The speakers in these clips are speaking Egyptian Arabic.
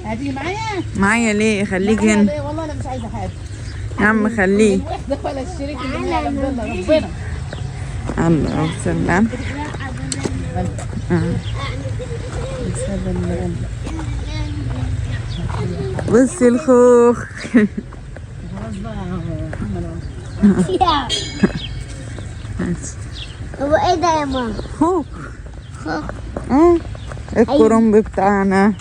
هتيجي معايا؟ معايا ليه؟ خليك هنا ليه؟ والله انا مش عايزه حاجة يا عم، خليه. الوحدة ولا الشريك اللي يعلم بالله ربنا. الله سلام. بصي الخوخ. خلاص بقى يا محمد. هو ايه ده يا ماما؟ خوخ. خوخ. الكرنب بتاعنا.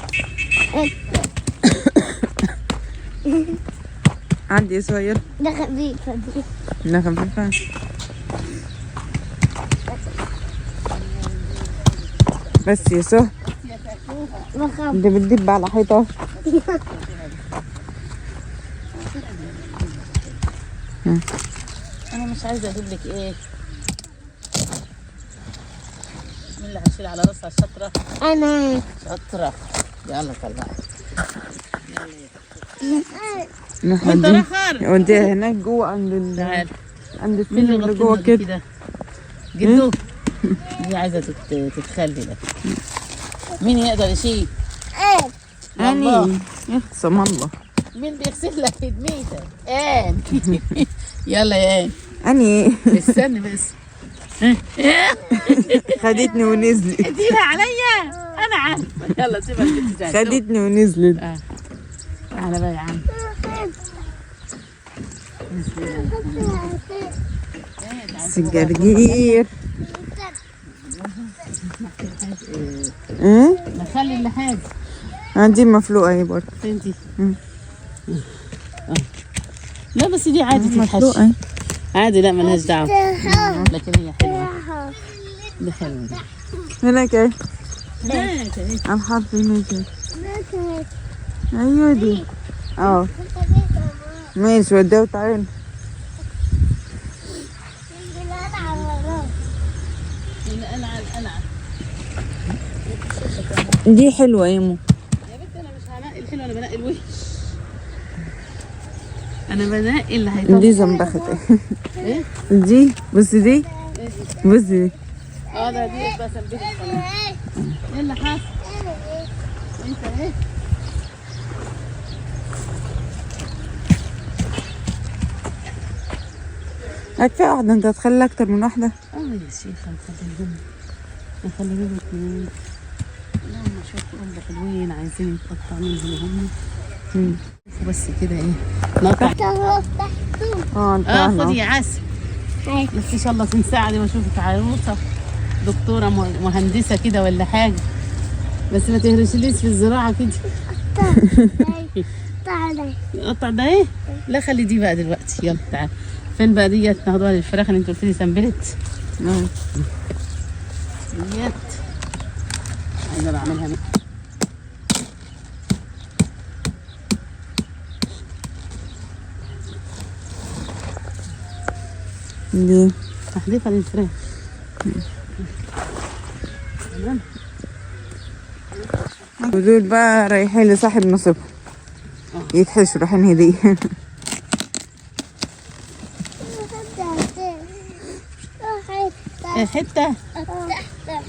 عندي صغير. ده خفيفة دي. ده خفيفة. بس يا سهى بخاف. انت بتدب على حيطة. انا مش عايزه اجيب لك ايه. مين اللي هتشيل على راسها الشطره؟ انا شطره. يلا طلعي. وانت نحن رخر. وديها هناك جوه عند تعال. عند مين السلم اللي اللي جوه جوه كده. كده؟ جدو دي عايزه تتخلي ده. مين يقدر يشيل؟ ايه اني يخصم الله. مين بيغسل لك هدميتك؟ ان يلا يا ان. اني استني بس. خدتني ونزلت. اديها عليا انا عارفه. يلا سيبها البنت تعالى. خدتني ونزلت. تعالى بقى يا عم. بس الجرجير. نخلي اللي حاجة. عندي مفلوقه اهي برضه. فين دي؟ لا بس دي عادي تتحشي. مفلوقه. عادي، لا ملهاش دعوه، لكن هي حلوة. دي حلوة دي. هناك اهي. هناك اهي. على الحرف هناك اهي. ايوه دي. ماشي وديها وتعالى. القلعة القلعة. دي حلوة يا مو. يا بنت انا مش هنقي الحلو، انا بنقي الوحش. انا بنقي اللي هيطلع. دي زنبخت. ايه؟ دي بصي دي. بصي دي. ده دي بقى سلبية خلاص. ايه اللي حصل؟ انت ايه؟ كفاية واحدة، انت هتخلي اكتر من واحدة. يا شيخه نخليهم نخليهم اتنين. اللهم شوية كرنب حلوين عايزين يتقطع منهم هم. بس كده ايه نقطع. خدي يا عسل. بس ان شاء الله تنساعدي واشوفك عروسه دكتورة مهندسه كده ولا حاجة. بس ما تهرشليش في الزراعة كده. قطع ده ايه؟ لا خلي دي بقى دلوقتي. يلا تعالى. فين بقى ديت؟ ناخدوها للفراخ اللي انت قلت لي سنبلت. ديت عايزه بعملها بقى. دي تحديفها للفراخ. تمام. ودول بقى رايحين لصاحب نصيبهم يتحشوا، رايحين هدية. حتة.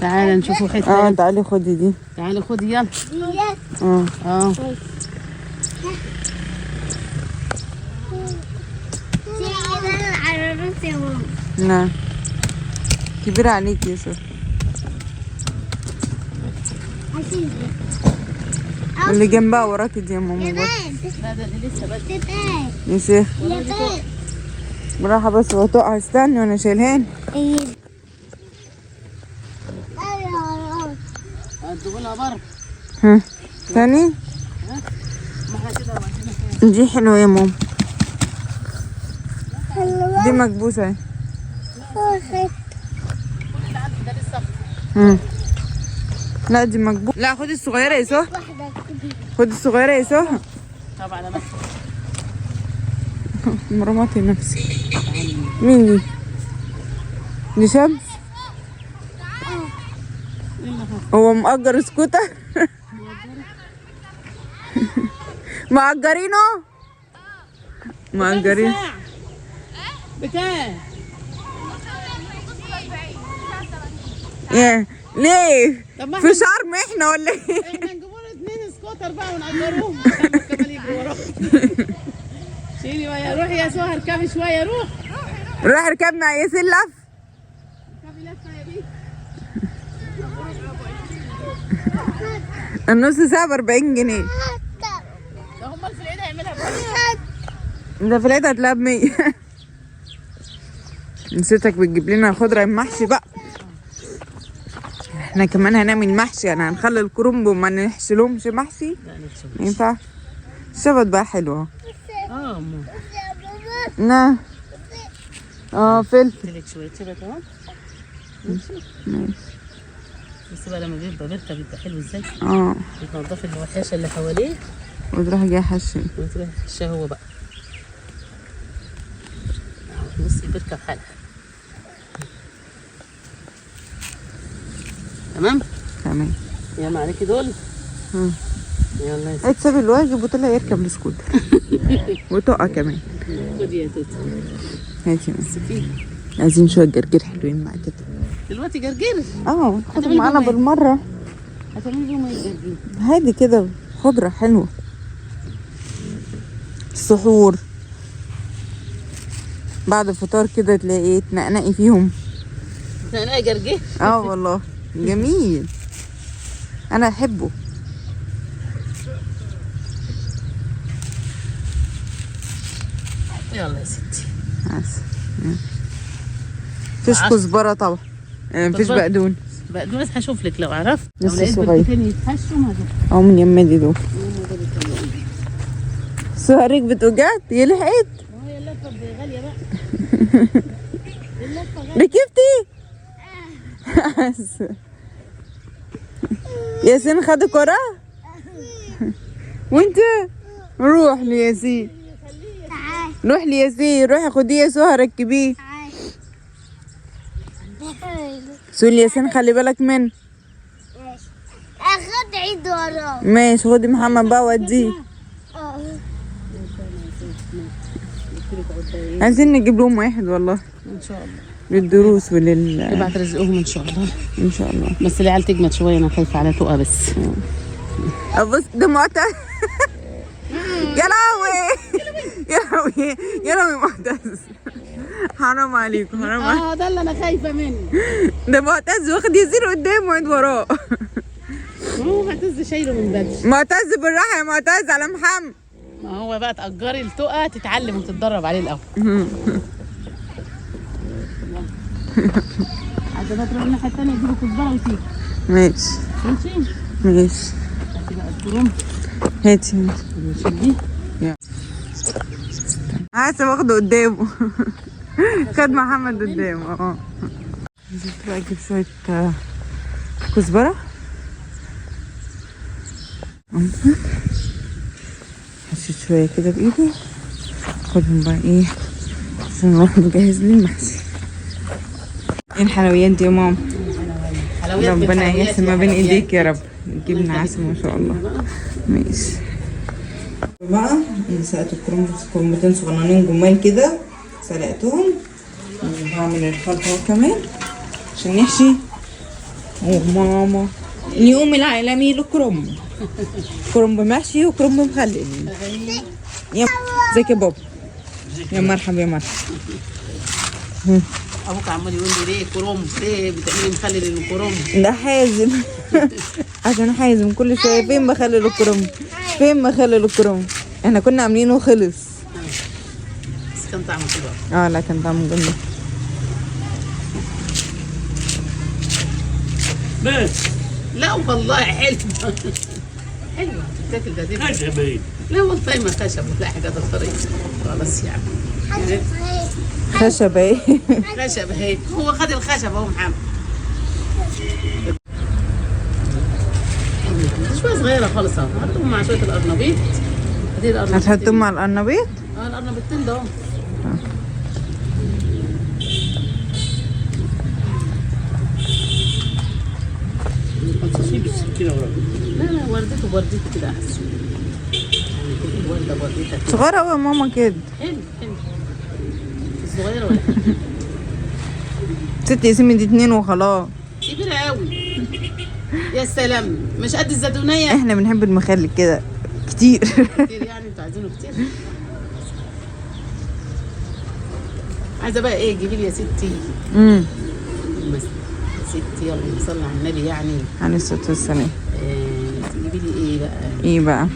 تعالى نشوفوا حتة. تعالي خدي دي. تعالي خدي يلا. نعم كبيرة عليك يا سوسو. اللي جنبها وراكي دي يا ماما. لا ده دي لسه بدري يا شيخ براحة بس وتقع. استني وانا شايلهان. هتجيبوا بره. ها تاني. دي حلوة يا ماما. دي مكبوسة اهي. لا دي مكبوسة. لا خدي الصغيرة يا سهى. خدي الصغيرة يا سهى. طبعا انا مرمطي نفسك. مين دي؟ دي شمس؟ هو مأجر سكوتر؟ مأجرينه؟ مأجرين بكام؟ ايه ليه؟ طب ما في شرم احنا ولا ايه؟ احنا نجيبوا له 2 سكوتر. سكوتر بقى ونأجروه. كمان يجري وراهم. شيلي ويا روحي يا سهى، اركبي شوية، روح. روح اركب مع ياسين لف. اركبي لفه يا بيه. النص ساعة ب 40 جنيه. ده هم في العيد هيعملها ده في العيد هتلاقيها ب 100. نسيتك بتجيب لنا خضرة محشي بقى. احنا كمان هنعمل محشي، يعني هنخلي الكرنب وما نحشيلهمش محشي. ينفع؟ الشبت بقى حلوة. اه نعم. فلفل. لك شوية شبت اهو. ماشي ماشي. بس بقى لما بيبقى بركة بيبقى حلو ازاي. بتنضفي الوحاشه اللي حواليه وتروح جاية حشي. وتروح حشاه هو بقى. بصي بركة بحالها. تمام؟ تمام. يلا عليكي دول. يلا يا ستي. اتساب الواجب وطلع يركب السكوتر. وتقع كمان. خدي يا توتي. هاتي. سكين. عايزين شوية جرجير حلوين مع كده. دلوقتي جرجير؟ خدوا معانا بالمرة. هتعملي بيهم ايه الجرجير؟ هادي كده خضرة حلوة. السحور بعد الفطار كده تلاقي ايه تنقنقي فيهم. تنقنقي جرجير؟ والله جميل، انا احبه. يلا يا ستي. مفيش كزبره طبعا، مفيش بقدونس. بقدونس هشوف لك لو عرفت. لو لسه لقيت صغير. بركتين يتحشوا هشوف. من يما دي دول. سهرك بتوجعت يا لحقت. ما هي اللفة غالية بقى. اللفة غالية. ركبتي؟ ياسين خد الكرة؟ وانت؟ روح لياسين. روح لياسين، روحي خديه يا سهى ركبيه. سول ياسين خلي بالك منه. ماشي. اخد عيد وراه. ماشي خدي محمد بقى وديه. عايزين نجيب لهم واحد والله. ان شاء الله. للدروس ولل يبعت رزقهم ان شاء الله. ان شاء الله. بس العيال تجمد شوية، انا خايفة على تقى بس. ابص ده معتز. يا لهوي يا لهوي يا لهوي معتز، حرام عليكم حرام عليكم. ده اللي انا خايفة منه. ده معتز واخد يزير قدامه وعيد وراه. هو معتز شايله من بدري. معتز بالراحة يا معتز على محمد. ما هو بقى تأجري التقى تتعلم وتتدرب عليه الاول. عايزه بقى تروحي الناحية الثانية تجيبي كزبره وتيجي. ماشي ماشي ماشي. هاتي بقى الكرنب. هاتي. شدي. عايزه واخده قدامه. خد محمد قدامه. نزلت بقى اجيب شوية كزبره. حشيت شوية كده بايدي. خدهم بقى ايه عشان نروح نجهز للمحشي. ايه الحلويات دي يا ماما؟ ربنا يحسن ما بين ايديك يا رب. جبنة عسل ما شاء الله. ماشي بقى. انا سلقت الكرنب كرنبتين صغننين جمال كده، سلقتهم وهعمل الخلطة اهو كمان عشان نحشي. وماما اليوم العالمي للكرنب، كرنب محشي وكرنب مخلل. يا ازيك يا بابا؟ يا مرحبا يا مرحبا. ابوك عمال يقول لي ليه كرنب، ليه بتعملي مخلل الكرنب؟ ده حازم. عشان حازم كل شوية فين مخلل الكرنب، فين مخلل الكرنب. احنا كنا عاملينه وخلص، بس كان طعمه حلو. لا كان طعمه جميل. بس لا والله حلو. حلوة تتاكل ده. خشب ايه؟ لا والله ما خشب ولا حاجة، ده الطريق خلاص يا عم. خشب ايه؟ خشب اهي، هو خد الخشب اهو محمد. شوية صغيرة خالص اهو، هحطهم مع شوية القرنبيط. هاتي القرنبيط. هتحطهم مع القرنبيط؟ القرنبيطين ده اهو. لا لا وردته بوردته كده احسن. يعني كده الورده بوردتها كده. صغيرة قوي يا ماما كده. حلو حلو. صغيرة ولا حاجة؟ ست ياسمين دي 2 وخلاص. كبيرة قوي. يا سلام، مش قد الزيتونيه. احنا بنحب المخلل كده كتير. كتير يعني، انتوا عايزينه كتير. عايزه بقى ايه؟ جيبي لي يا ستي مثلا يا ستي، يلا صلي على النبي يعني. عليه الصلاة والسلام. تجيبي لي ايه بقى؟ ايه بقى؟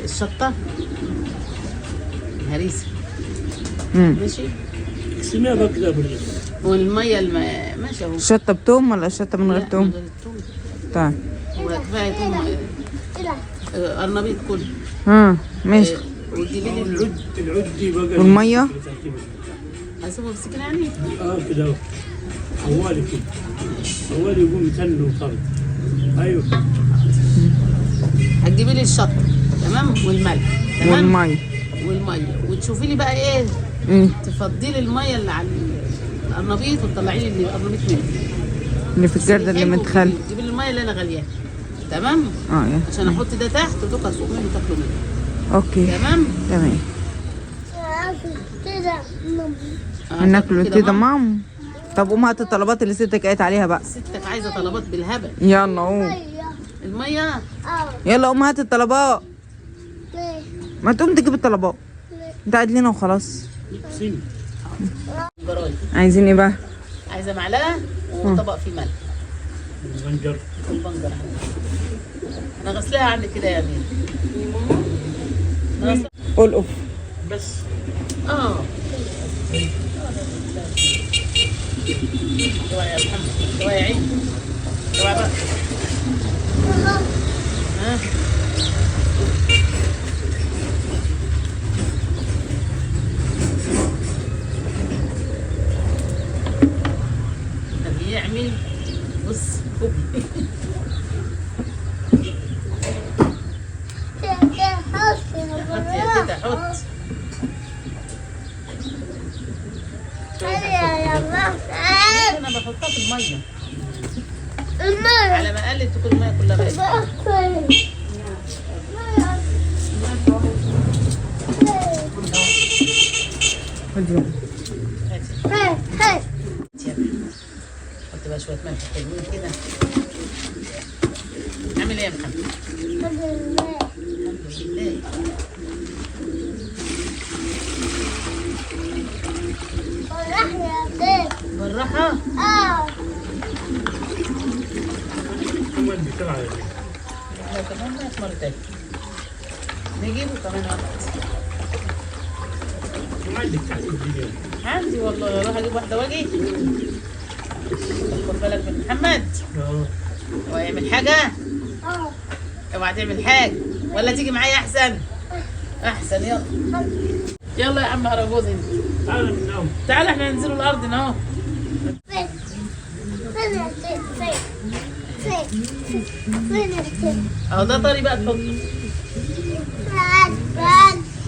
الشطه، الهريسه. ماشي. اقسميها بقى كده بالرغيف. والمية ماشي اهو. شطه بتوم ولا شطه من غير لا، توم؟ من غير التوم. طيب. وكفاية توم. قرنبيط كله. ماشي. وتجيبي لي العود دي بقى. والمية؟ هسيبه بسكينة يعني؟ كده اهو. طوالي كده، طوالي يقوم يتن وطرد. ايوه. هتجيبي لي الشطه، تمام، والملح، تمام، والمية. والمية، وتشوفي لي بقى ايه. تفضي لي المية اللي على القرنبيط وتطلعي لي القرنبيط منه اللي في الجردل اللي حلو. متخلي. تجيبي لي المية اللي انا غالياها، تمام؟ يا. عشان احط ده تحت وتوكل فوق منه تاكلوا منه. okay. تمام. تمام. كده. هناكله كده مام. طب قوم هات الطلبات اللي ستك قالت عليها بقى. ستك عايزه طلبات بالهبل. يلا قوم. المية. يلا قوم هات الطلبات. ما تقوم تجيب الطلبات، انت قاعد لنا وخلاص. اقسمي. عايزين ايه بقى؟ عايزه معلقه وطبق فيه ملح. البنجر. والبنجر انا غسلاها عندي كده يا امير. قول اوف. بس. اوعى يا محمد، اوعى يا عيد، اوعى بقى. ها طب يعمل بص كوبي. حط يا تيتا، حط. انا بحطها في المية على ما اقل تكون المية كلها بقت. هاتي. حط بقى شوية ملح حلوين كده. عامل ايه يا محمد؟ الحمد لله. بالراحة. كمان بتاع. لو كمان مات مرتين نجيبه كمان وقت. عندك تحت الدنيا. عندي والله، اروح اجيب واحدة واجي. خد بالك من محمد. اوعى يعمل حاجة. اوعى تعمل حاجة ولا تيجي معايا احسن. احسن. يلا يلا يا عم اراجوز انت. تعالى من الأول. تعالى احنا ننزلوا الارض اهو. اهو ده طري بقى تحطه.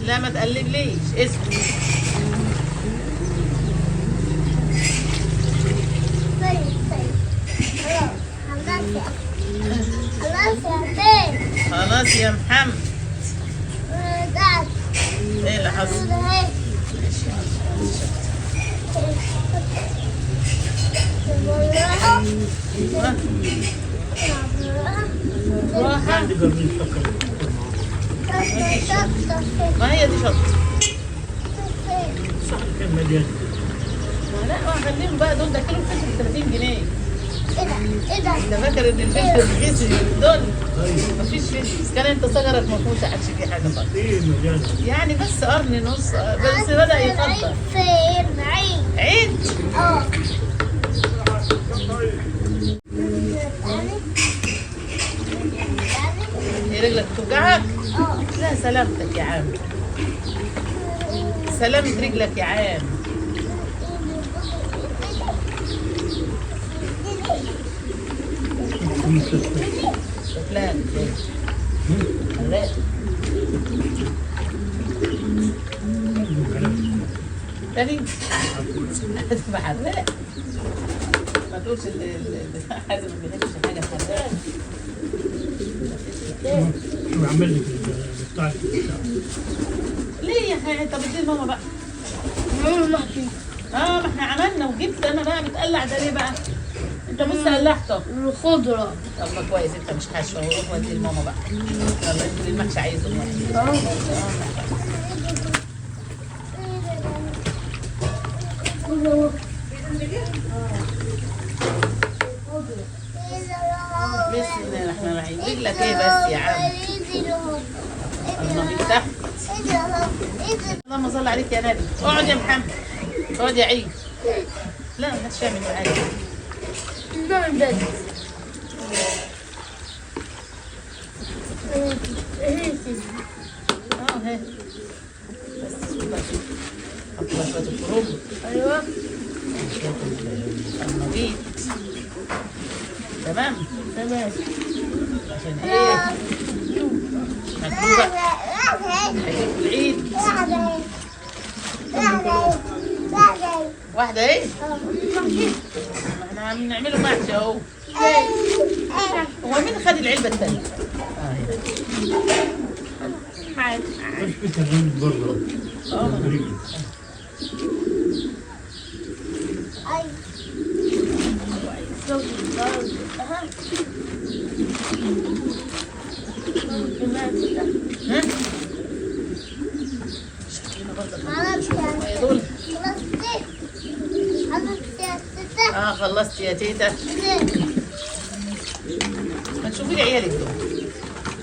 لا ما تقلبليش، اسكت. خلاص يا محمد. ايه اللي حصل؟ ماشي. راحة. عندي قرنين فكر. ما هي دي شط. صح كان مليان. لا خليهم بقى دول، ده كيلو الفلفل 30 جنيه. ايه ده؟ انت فاكر ان الفلفل رخيص دول؟ ايوه. مفيش فلفل، كان انت صغرك ما فيهوش عادش فيه حاجة خالص. ايه مليان. يعني بس قرن نص بس بدأ يخطر. فين عيد؟ عيد. ايه رجلك بتوجعك؟ لا سلامتك يا عم. سلامة رجلك يا عم. شكلها حراق. تاني هتبقى حراق. ما تقولش حازم ما بيحبش حاجة حراق. شو عمل لك البتاع؟ ليه يا خالي؟ طب ادي ماما بقى. ما احنا عملنا وجبت انا بقى. بتقلع ده ليه بقى؟ انت انت بص قلعته. الخضرة. طب ما كويس، انت مش حاشوه. روح ودي لماما بقى. يلا انت المحشي عايزه. بسم الله الرحمن الرحيم. رجلك ايه بس يا عم؟ الله تحت. اللهم صل عليك يا نبي. اقعد يا محمد، اقعد يا عيد. لا ما حدش يعمل معايا. اهي بس حط بقى شوية الكرنب. ايوه. شوية القرنبيط. تمام تمام. عشان ايه؟ ناكلوه بقى، هيجيلكوا العيد. واحدة ايه؟ ما احنا عم نعمله محشي اهو. هو مين خد العلبة الثانية؟ اه مش بتغني برضه. ها؟ شكلنا برضه دول. خلصت يا تيتا. ما تشوفي لي عيالك دول.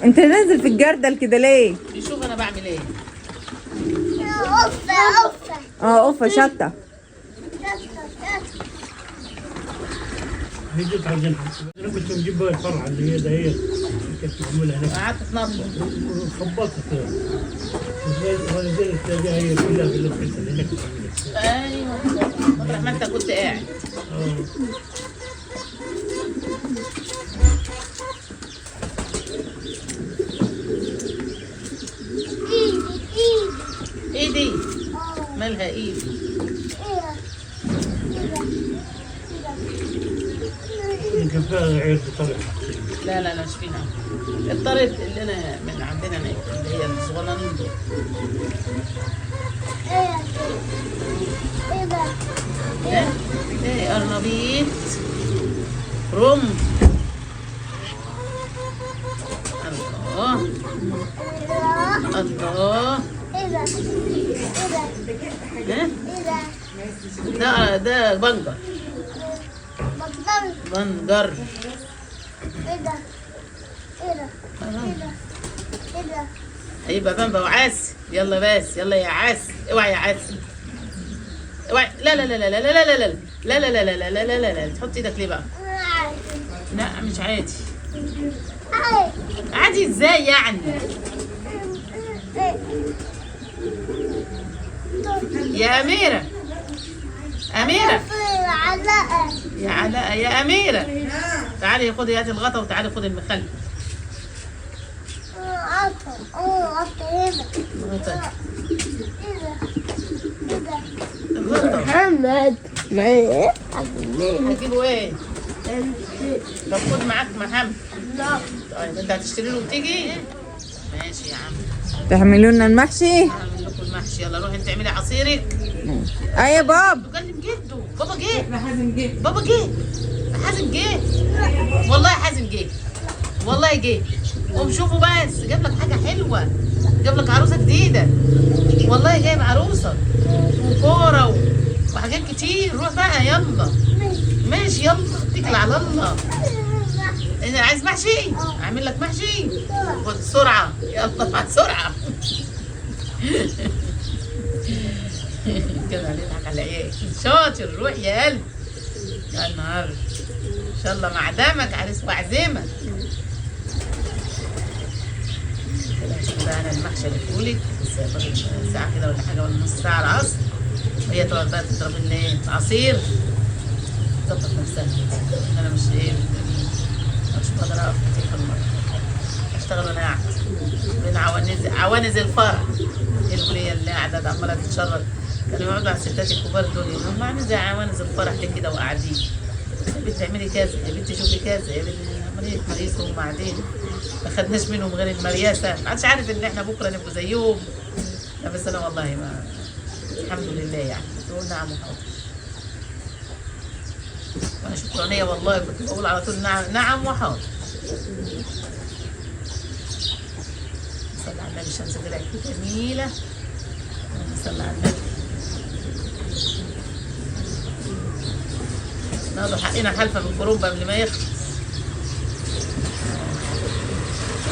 انت نازل في الجردل كده ليه؟ بيشوف انا بعمل ايه. قفة شطه. هي جت عندنا. انا كنت بجيب بقى الفرع اللي هي ده، هي كانت معمولة هناك. قعدت تنظف وخبطت كده ونزلت تلاقيها هي كلها في الحتة اللي هناك. ايوه مطرح ما انت كنت قاعد. ايدي مالها ايدي؟ يمكن فيها عيال طلع. لا لا لا مش فيها. الطريق اللي انا من عندنا هناك اللي هي الصغننين دول. ايه قرنبيط رم. الله الله. ده ده بنجر. بنجر. هيبقى بامبا وعاس. يلا بس، يلا يا عاس، اوعي يا عاس، اوعي. لا لا لا لا لا لا لا لا لا لا لا لا لا لا لا لا. تحط ايدك ليه بقى؟ لا مش عادي. عادي ازاي يعني؟ يا أميرة، أميرة يا علاء، يا أميرة تعالي خدي هاتي الغطا وتعالي خدي المخلل. الغطا الغطا محمد هتجيبه ايه؟ طب خد معاك محمد. طيب انت هتشتري له وتيجي؟ ماشي يا عم. تعملوا لنا المحشي؟ هعمل لكم المحشي. يلا روحي انت اعملي عصيرك. اي يا باب. بكلم جده. بابا جه. بابا جه. حازم جه. والله حازم جه. والله جه. قوم شوفوا بس، جاب لك حاجة حلوة. جاب لك عروسة جديدة. والله جايب عروسة وكورة وحاجات كتير. روح بقى يلا. ماشي يلا اتكل على الله. انت عايز محشي؟ اعمل لك محشي؟ خد بسرعة يلا مع سرعة. كده هنضحك على العيال. شاطر روح يا قلب. يا نهار ان شاء الله معدمك عريس وعزيمة. كده هشوف بقى انا المحشي اللي فولك بس فاضل ساعة كده ولا حاجة ولا نص ساعة العصر، وهي تقعد بقى تضرب لنا ايه عصير. تظبط نفسها. انا مش ايه مش بقدر اقف كتير في المطبخ، اشتغل وانا قاعدة بين عوانز الفرح. الوليه اللي قاعدة عماله تتشرط، كانوا يقعدوا على الستات الكبار دول هم عاملين زي عوانز الفرح ليه كده وقاعدين، يا بنت اعملي كذا، يا بنت شوفي كذا، يا بنت عمالين يتمريسوا وهم قاعدين. ما خدناش منهم غير المرياسه، ما حدش عارف ان احنا بكره نبقوا زيهم. لا بس انا والله ما الحمد لله يعني تقول نعم وحاضر. وانا شكرانيه والله، كنت بقول على طول نعم نعم وحاضر. صلى على النبي. الشمس طلعت جميلة، صلى على النبي. ناخدوا حقنا حلفه بالكروب قبل ما يخلص.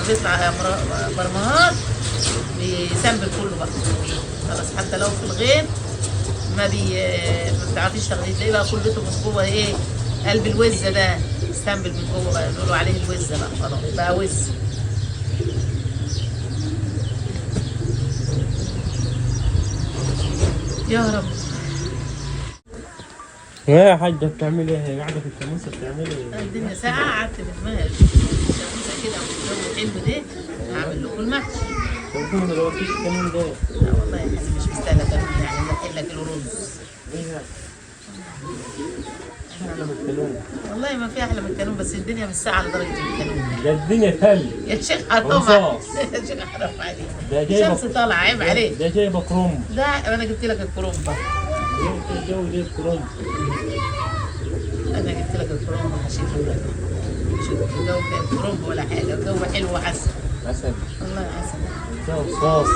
بيطلع برمهات بيسنبل كله بقى خلاص، حتى لو في الغيط ما بتعرفيش تاخديه، تلاقيه بقى كلته من جوه ايه، قلب الوزه ده استنبل من جوه بقى، يقولوا عليه الوزه بقى، خلاص بقى وز. يا رب. يا حاجة بتعملي ايه؟ قاعدة في الشموسة بتعملي ايه؟ الدنيا ساقعة، قعدت بدماغي الشموسة كده والجو الحلو ده، هعمل لكم المحشي. طب ما دلوقتيش الكلام ده. لا والله يا حازم مش مستاهلة كمان، يعني نحل لك كيلو رز. ايه احلى من الكلام؟ والله ما في احلى من الكانون، بس الدنيا مش ساقعة لدرجة الكانون. ده الدنيا ثلج يا شيخ حرام عليك. يا شيخ حرام عليك. ده جايبه الشمس طالعة عيب عليك. ده جايبه كرنب. ده انا جبت لك الكرنبة. الجو جايب كرنب. انا جبت لك الكرنب وحشيته لك. شوف الجو كان كرنب ولا حاجة، الجو حلو وعسل. عسل والله عسل. الجو رصاص.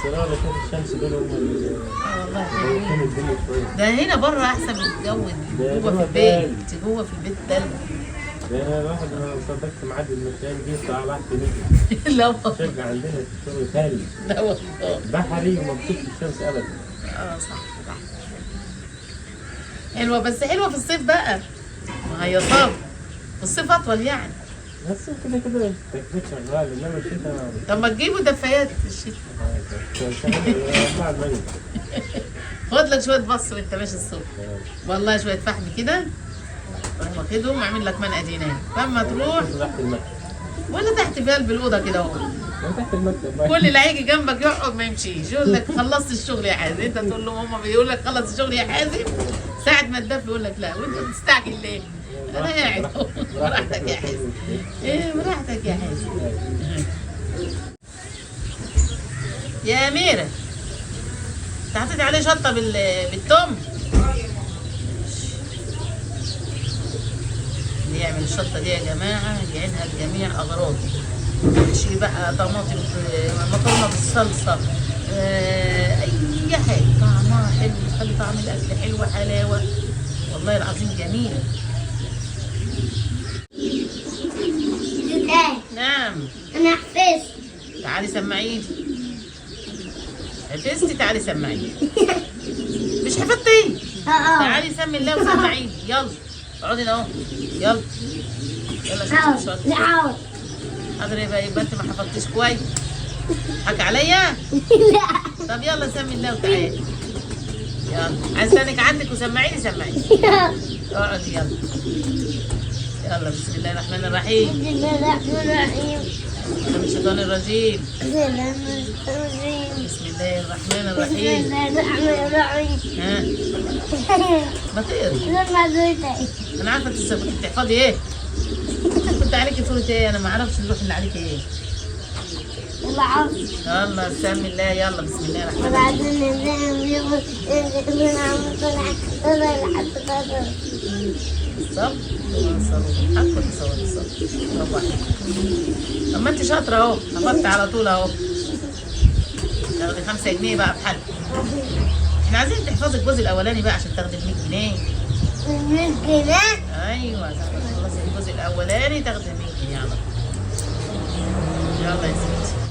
سرارة شوف الشمس دول هم اللي والله مروحين الدنيا شوية. ده هنا بره احسن من الجو ده جوه في جوه البيت، جوه في البيت تلج. ده الواحد ما صدقت معدي المكان جه طلعت نجم. لا والله. شجع عندنا في الشغل ثلج. لا والله. بحري وما بتشوفش الشمس ابدا. صح صح. حلوة، بس حلوة في الصيف بقى. ما هي صعب والصيف اطول يعني. بس كده كده التكييف شغال، انما الشتاء. طب ما تجيبوا دفايات في الشتاء. بعد ما خد لك شوية بص وانت ماشي الصبح. والله شوية فحم كده روح واخدهم اعمل لك منقه دينار فما تروح. تحت المكتب ولا تحت في قلب الاوضة كده اهو. تحت المكتب. كل اللي هيجي جنبك يقعد ما يمشيش، يقول لك خلصت الشغل يا حازم، انت تقول لهم هم بيقول لك خلص الشغل يا حازم، ساعة ما تدفي يقول لك لا، وانت بتستعجل ليه؟ انا قاعد اهو. براحتك يا حازم. ايه براحتك يا حازم. يا اميره انت حطيتي عليه شطه بالثوم؟ اللي يعمل الشطه دي يا جماعة يعينها لجميع اغراضه. محشي بقى، طماطم، مكرونه بالصلصه، اي حاجة طعمها حلو، تخلي طعم الاكل حلو حلاوة والله العظيم جميلة. نعم. انا حفظت. تعالي سمعيني. حفظتي؟ تعالي سمعيني. مش حفظتي؟ تعالي سمي الله وسمعيني. يلا اقعدي هنا اهو. يلا يلا شوفي شاطر. حاضر. يبقى انت ما حفظتيش كويس. حك عليا؟ لا. طب يلا سمي الله وتعالي. يلا عايزانك عندك وسمعيني. سمعيني. اقعدي يلا. يلا بسم الله الرحمن الرحيم. بسم الله الرحمن الرحيم. من الشيطان الرجيم. بسم الله الرحمن الرحيم. بسم الله الرحمن الرحيم. بسم الله الرحمن الرحيم. ها ما تقري. انا عارفه انت كنت بتحفظي ايه؟ كنت عليكي صورة ايه؟ انا ما اعرفش اللوح اللي عليكي ايه. يلا بسم الله. يلا بسم الله الرحمن الرحيم. بالظبط. برافو عليك. طب ما انت شاطرة اهو، حفظت على طول اهو. تاخدي 5 جنيه بقى بحالك. احنا عايزين تحفظي الجزء الاولاني بقى عشان تاخدي ال 100 جنيه. 100 جنيه؟ ايوه تخلصي الجزء الاولاني تاخدي 100 جنيه على طول. يلا يا ستي.